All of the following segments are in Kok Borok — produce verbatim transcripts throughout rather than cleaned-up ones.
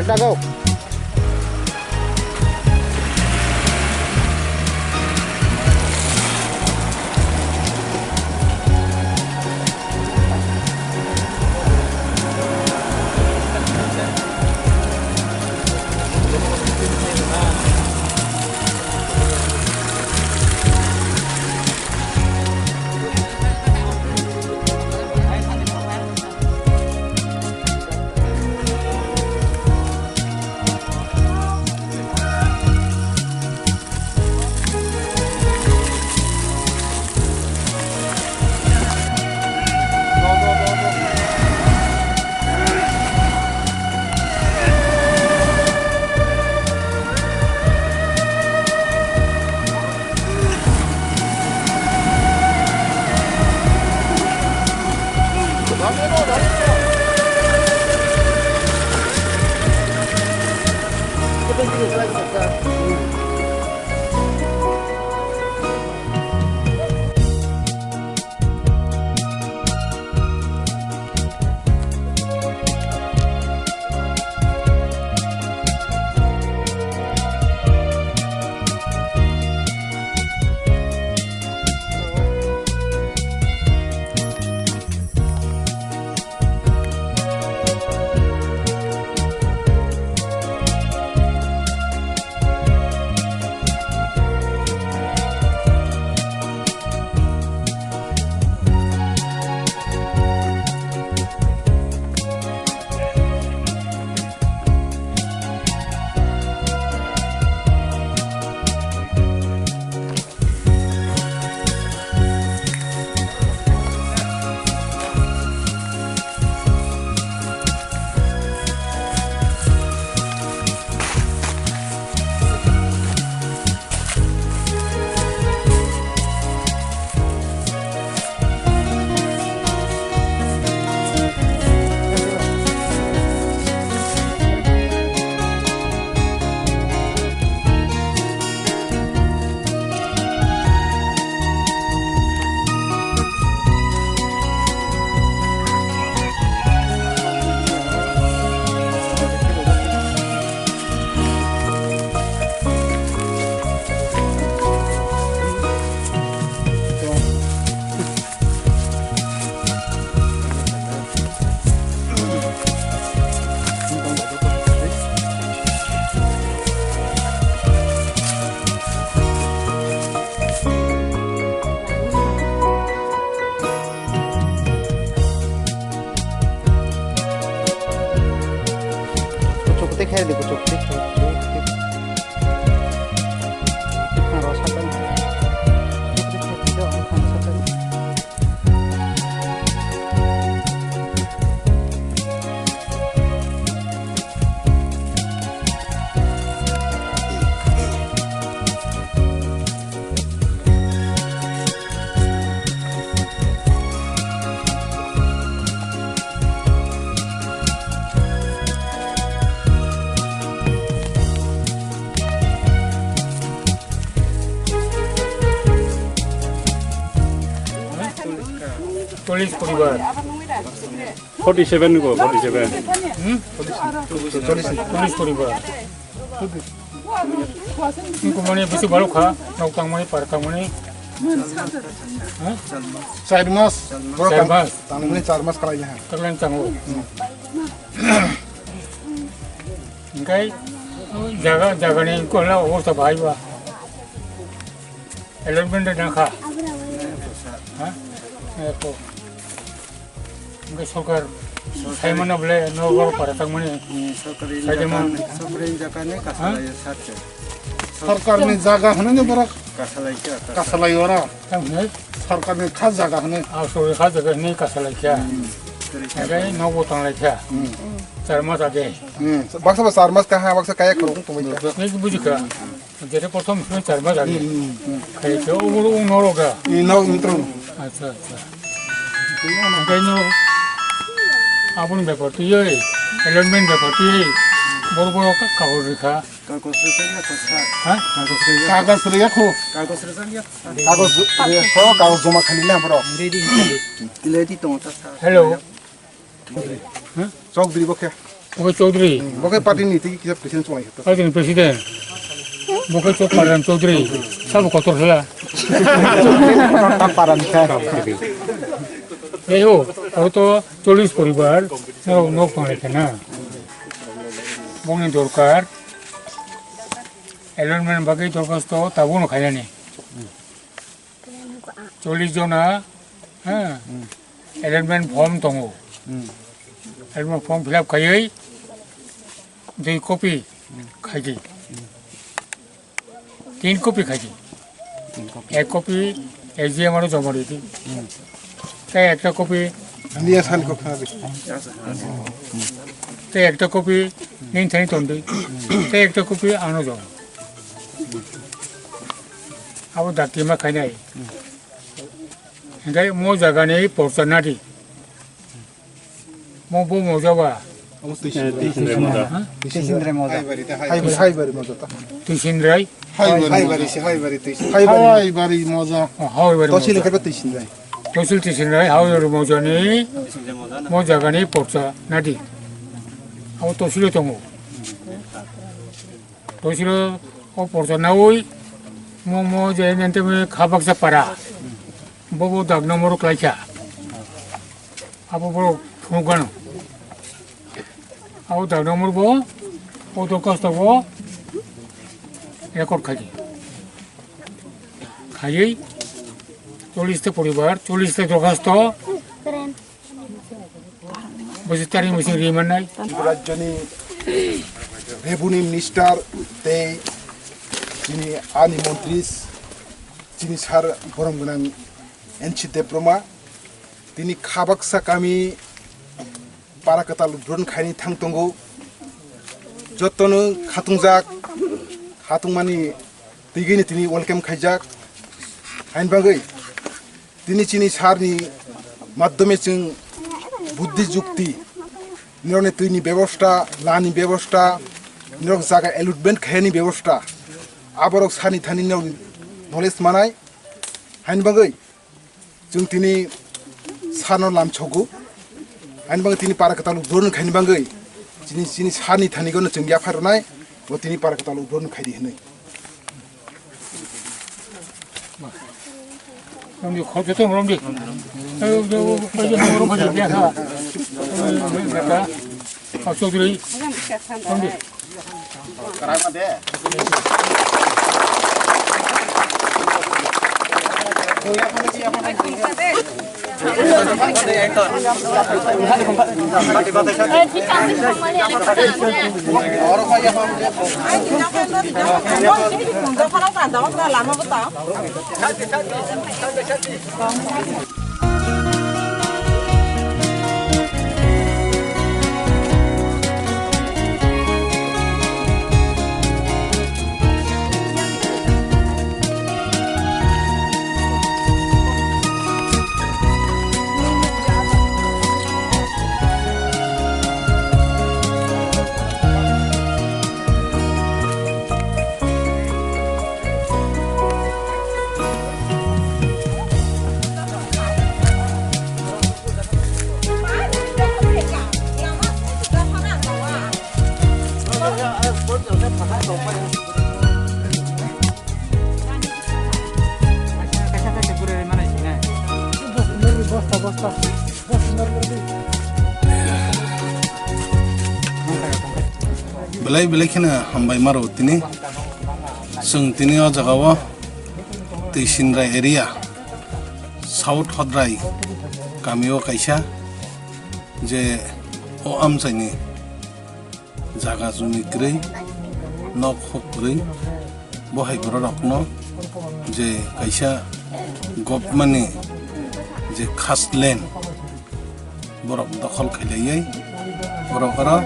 Dago. Kuchuk tei khe di, kuchuk tei, kuchuk tei. Aro sakani. Cholish poribar. Forty seven ko, forty seven. Hmm? Cholish poribar. Ingko mani busu balok kha, nok tangmani, par tangmani. Ha? Char mas. Char mas. Tangmani char mas khalai ha. Taklan tango. Hingkai jaga, jagani kola obosta bahai ba. Allotment da kha. Ha? Eko. Hingke sorkar, sorkar saimano bole no borok para tangmani. Hmm, sorkari saimano. Jaga, sorkari jaga ni kasalayo sat. Sorkarni jaga hwnwi no borok kasalai kha, kasalai oro. Tang hwnwi? Sorkarni kha jaga hwnwi. Ah, sorkarni kha jaga hwnwi kasalai kha. Hmm. Age no bo tanglai kha. Hmm. Char mas age. Hmm. Baksa ba char mas kaha, baksa kaya khorok tongbai kha. Ni buji kha. Jere prothom sini char mas age. Hmm, hmm, hmm. Khai khe uguru ung noro ga. Ni no intro. Acha, acha. Hingke no aboni bepar twi, allotment bepar twi, boro boro ka-, kagoj rikha. Kagoj rikha ya kho sir. Ha? Kagoj rikha. Kagoj rikha kho. Kagoj rikha ya. Kagoj rikha kho, kagoj joma khali na boro. Ready, ready. Ready tongo ta sir. Hello. Chowdhury bo khe. Bo khe Chaudhary. Bo khe party ni twi kisa president chwng lai kha. Party ni president. Bo khe Chokparam Chaudhary. Sabo kotor sala. Param kha. Jai ho, aro to chollish poribar, nok, nok tong lai kha na. Bongni dorkar. Allotment bagwi dorkhasto tabukno khainani. Chollish jona, ha? Allotment form tongo. Allotment form fill up khaiwi dui copy khaidi. Tin copy khaidi. Ek copy S D M aro joma ridi. Tei ekta copy Niya sani kok khadi. Tei ekta copy nini thani tondi. Tei ekta copy ano jom. Abo dakti ma khainai. Hingkai mo jaga ni porcha nadi. Mo bo moja ba. Abo twi sindrai moja. Ha? Twi sindrai moja. Haibari, haibari moja ta. Twi sindrai. Haibari, haibari, haibari twi sindrai. Haibari moja. Oh, haibari moja. Tosil khe twi sindrai. Tosil twi sindrai, haibari moja ni, mo jaga ni porcha nadi. Abo tosil tongo. Toisilo o porcha naui mo mo je nante me khabaksa para. Bobo dag number klaikha. Abo borok phunukgano. Abo dag number bo o dorkhasto bo record khaidi. Khaiwi chollish ta poribar, chollish ta dorkhasto. Bwswk tarik bwswk ri mannai. Rajyoni revenue minister tei chini ani montri chini sir borom gwnang N C Debbarma tini khabaksa kami para kwtal udron khaini thang tongo. Jotono khatungjak, khatungmani twigwini tini welcome khaijak. Hain bagwi tini chini sir ni madhyome chwng buddhi jukti, nirokni twini bebosta, lani bebosta, nirok jaga allotment khaini bebosta, aborok sani thani nirok knowledge manai. Hain bagwi chwng tini sir no lamsogo. Hain bagwi tini para kwtal udron khaini bagwi chini, chini sir ni thani gono chwng yaphar rwnai, bo tini para kwtal udron khaidi hinwi. Romdi, khoroksa tong romdi. Ai, o, o, o, o, o, romdi. Ai, beta. O, Chaudhary. Romdi. Belai belai kheno hambai maro tini. Chwng tini o jaga o Twisindrai area, South Hodrai kami o kaisa je o amchaini jaga jumi kwrwi, nok huk kwrwi, bo hai borok rokno je kaisa government ni je khas land borok dokhol khailaiwi borok oro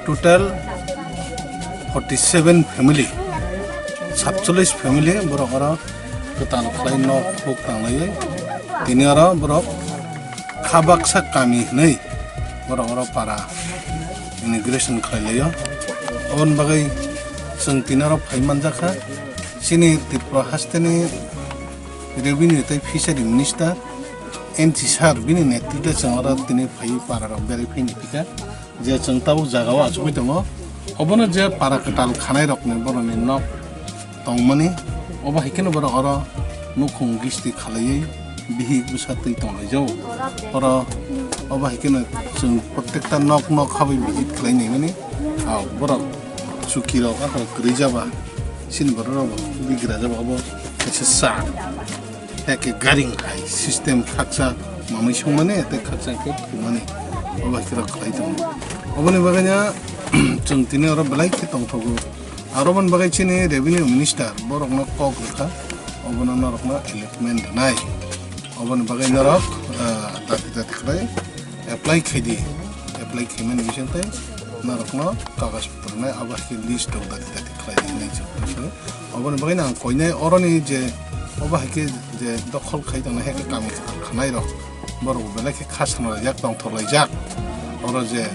total forty seven family, satchollish family borok oro kwtal khlai nok huk tanglaiwi tini oro borok kha baksa kami hinwi borok oro para inauguration khlai laio. Aboni bagwi chwng tini oro phai manjakha chini Tripura hasteni Revenue tei Fishery Minister N C sir, bini netrite chwng oro tini phai para rok berai phai ni phika. Je chwng tabuk jagao achugwi tongo, obono je para kwtal khanairokni borokni nok tongmani, obo hai kheno borok oro nukhung gisti khalaiwi bihik bwsa twi tonglaijao. Oro obo hai kheno chwng protekta nok nok habwi visit khlai naimani, ah, borok chukirok akhoro kwrwi jaba, chini borok rok bigra jaba, obo kaisa sa. Eke garing hai system khaksa manwi songmani, tei khaksa khe thumani, obo hai khe rok khlai tongo. Oboni bagwi no chwng tini oro belai khe tongthogo. Aro oboni bagwi chini revenue minister borokno kok rwkha, obono norokno allotment rwnai. Oboni bagwi norok, ah, dati dati khlai apply khaidi, apply khaimani bising tei norokno kagas pwrwngnai, abo hai khe list rok dati dati khlai di hinwi chwng khe. Oboni bagwi no ang koinai oroni je obo hai khe je dokhol khai tongnai hai khe kami kwtal khanai rok, borok belai khe kha sanalaijak, tongthorlaijak. Oro je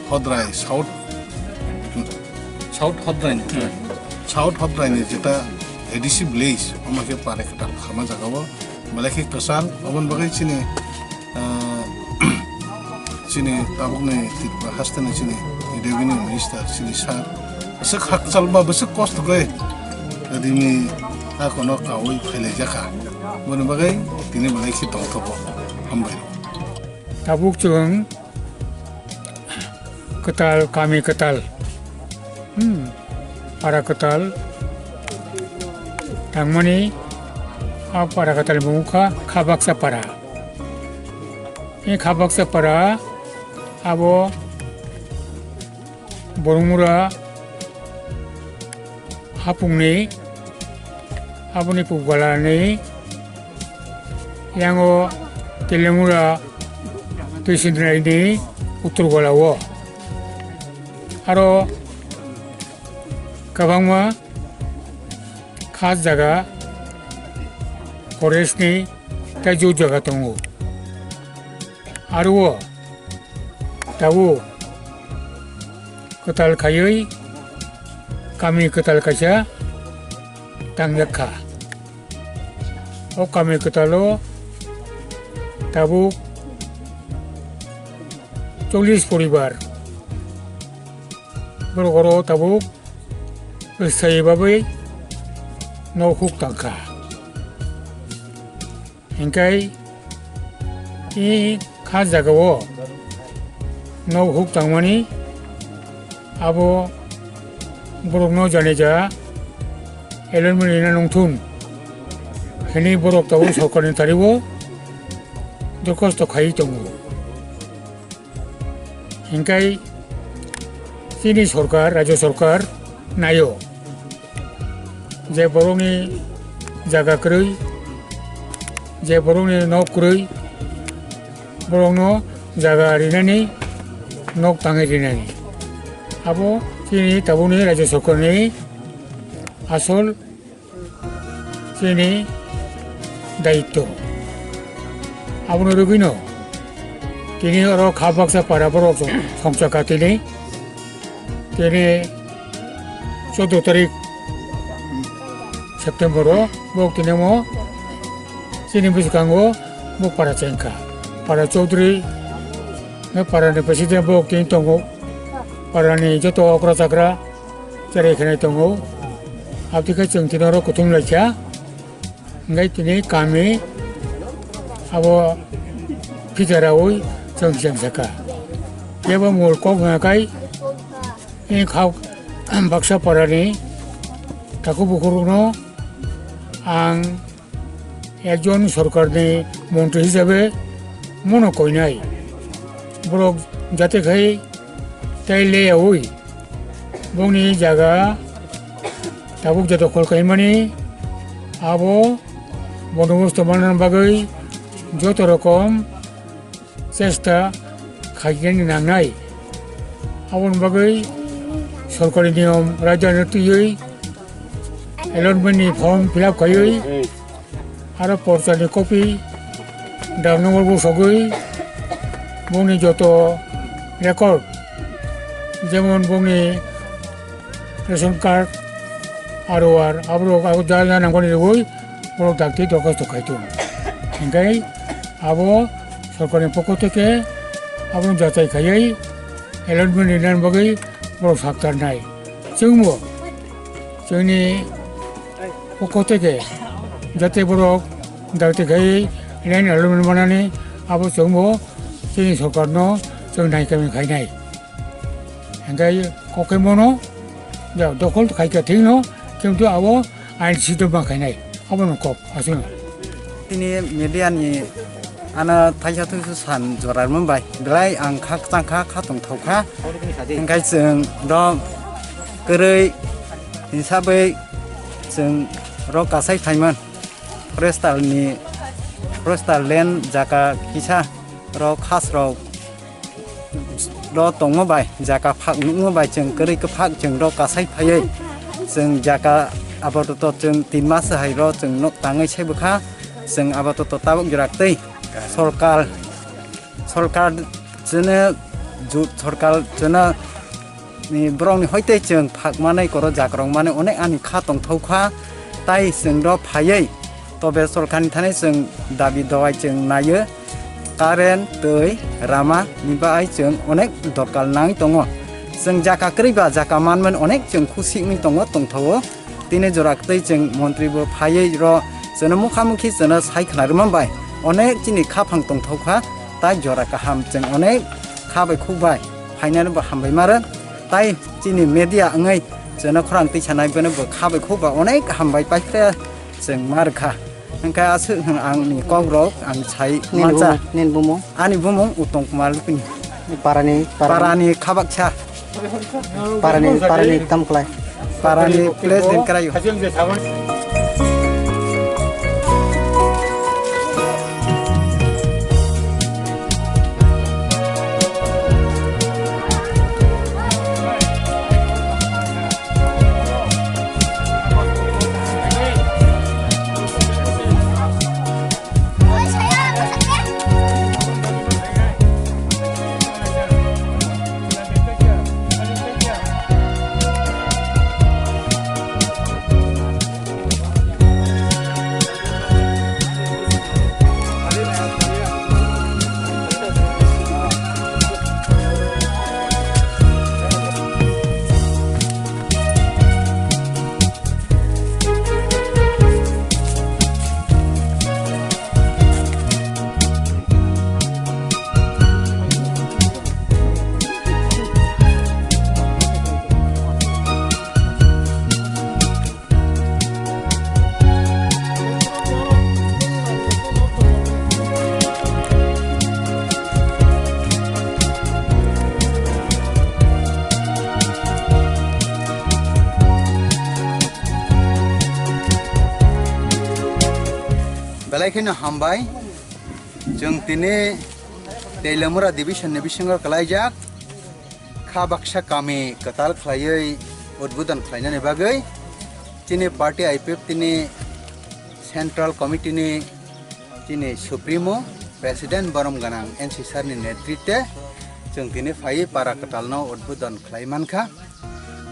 Hodrai South, South Hodrai ni, South Hodrai ni jeta A D C village, omo khe pare kwtal khama jaga o. Belai khe kwchang, oboni bagwi chini, ah, chini tabukni Tripura hasteni chini revenue minister chini sir bwswk hakchal ba bwswk kosto khe rini akono kaui phailaijak kha. Boni bagwi tini belai khe tongthogo. Hambai. Tabuk chwng kwtal, kami kwtal, hmm, para kwtal tangmani, a para kwtal bumung kha Khabaksa para. E Khabaksa para abo Boromura hapungni, aboni pukbalani yango Telemura twi sindrinaini uttor golao. Aro kwbangma khas jaga forest ni tei jut jaga tongo. Aro o tabuk kwtal khaiwi kami kwtal kaisa tangjak kha. O kami kwtalo tabuk chollish poribar borok oro tabuk rwchai bagwi nok huk tang kha. Hinkhe e kha jagao nok huk tangmani abo borokno janija allotment rina nungthun hwnwi borok tabuk sorkarni taribo dorkhosto khaiwi tongo. Hinkhe chini sorkar, rajyo sorkar naio je borokni jaga kwrwi, je borokni nok kwrwi, borokno jaga rinani, nok tangwi rinani. Abo chini tabukni rajyo sorkarni asol chini daityo. Abono rwgwino tini oro kha baksa para borok song-, songchakha tini, tini choudo tarik September o borok tini omo chini bwskango bo para chengkha. Para Chaudhary, para ni president borok tini tongo, para ni joto okra chakra cherai khenai tongo. Aboni khe chwng tini oro kuthum laikha. Hingke tini kami abo phitarawi chwng cheng saka. Kebo mol kok hwnka kai, ini khak baksa parani takhuk bukhukno ang ekjon sorkarni montri hisabe mono koinai. Borok jate khai tei leyaui bongni jaga tabuk je dokhol kaimani abo bondobosto manna bagwi joto rokom chesta khainani nangnai. Aboni bagwi sorkari niyom raida no twiwi allotment ni form fill up khaiwi aro porcha ni copy dak number bosogwi bongni joto record, jemon bongni ration card, R O R, aborok abo ja ja nangmani rwgwi borok dakti dorkhasto khai tongo. Hinkhe abo sorkarni pokho theke abono jachai khaiwi allotment rinani bagwi borok saktarnai. Chwngbo chwngni pokho theke jate borok dakti khai land allotment manani abo chwngbo chini sorkarno chwng naikami khainai. Hingke kokhe mono dokhol khaikha thikno, kintu abo ain sito ma khainai, abono kok aswkno. Tini media ni ano thaisa thusu san jora rwmani bai belai ang kha kwchang kha, kha tongthok kha. Hingke chwng do kwrwi hinsabwi chwng ro kasai phaimani forestal ni, forestal land jaga kisa ro khas rok ro tongma bai jaga phak nukma bai chwng kwrwi kwphak chwng ro kasai phaiwi chwng jaga apatot chwng tin mas hai ro chwng nok tangwi sai bwkha chwng apatot tabuk jora tei sorkar, sorkar chwngno ju-, sorkar chwngno ni borokni hoite chwng phak manai koro jakrok manai onek ani kha tongthok kha, tai chwng ro phaiwi tobe sorkarni thani chwng dabi dawai chwng naiyo, current, twi, rama ni bai chwng onek dorkar nangwi tongo. Chwng jaka kwrwi ba jaka manmani onek chwng khusik wngwi tongo, tongthogo. Tini jora kwtwi chwng montri bo phaiwi ro chwngno mukha mukhi chwngno sai khna rwma bai onek chini khaphang tongthok kha, tai jora kaham chwng onek kha bai khuk bai phainani bo hambai maro. Tai chini media wngwi chwngno khorang twi sanai bono bo kha bai khuk bai onek hambai paikhe chwng ma rwkha. Hingkhe aswk hwn ang ni kok rok ang sai Nini mancha. Bumung, nini bumung? Ani bumung Uttom Kumar Lupini. Parani, parani. Parani khabaksa. Parani, parani tam klai. Parani president karayo. Belai kheno hambai, chwng tini Teliamura division ni bisingo kwlaijak kha baksa kami kwtal khlaiwi udbodon khlainani bagwi chini party I P F T ni Central Committee ni chini Supremo President borom gwnang N C sir ni netritwe chwng tini phaiwi para kwtalno udbodon khlai mankha.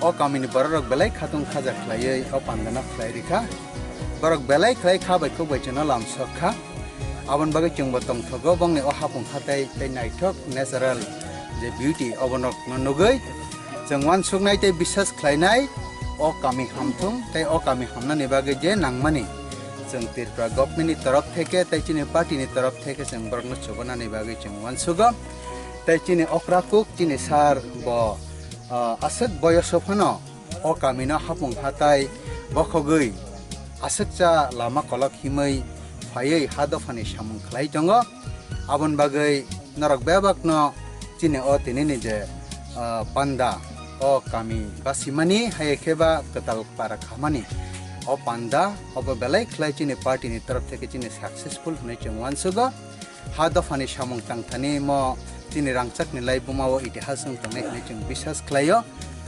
O kamini bororok belai khatung khaja khlaiwi o pandano khlai rikha. Borok belai khlai kha bai khuk bai chwngno lamsok kha. Aboni bagwi chwngbo tongthogo bongni o hapung hatai tei naithok natural je beauty obono nugwi chwng uansuknai tei biswas khlainai o kami hamthung tei o kami hamnani bagwi je nangmani chwng Tripura government ni torof theke tei chini party ni torof theke chwng borokno chubanani bagwi chwng uansugo. Tei chini okra kuk chini sir bo, ah, aswk boyoso phano o kamino hapung hatai bokhogwi aswkcha lama kolok himwi phaiwi ha dophani samung khlai tongo. Aboni bagwi norok bebakno chini o tinini je, ah, panda o kami basimani, hai khe ba kwtal para khamani o panda obo belai khlai chini party ni torof theke chini successful hwnwi chwng uansugo. Ha dophani samung tangthani mo chini rangchakni lai buma o itihas wng tongnai hwnwi chwng biswas khlaio.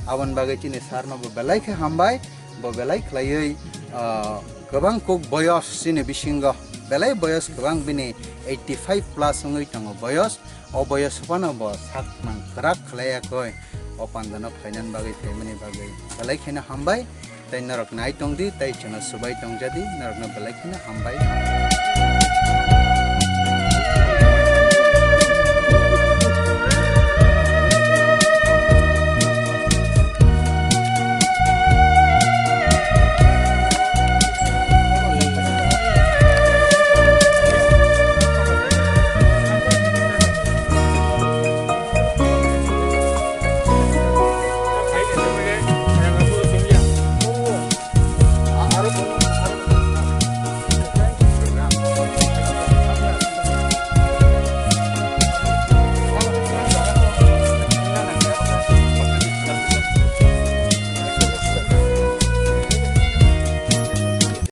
Aboni bagwi chini sir no bo belai khe hambai, bo belai khlaiwi, ah, kwbang kuk boyos chini bisingo belai boyos kwbang bini eighty five plus wngwi tongo boyos. O boyos phano bo sak mang kwrak khlai yakoi o pandano phainani bagwi phaimani bagwi belai kheno hambai. Tei norok nai tongdi, tei chwngno swbai tongjadi, norokno belai kheno hambai.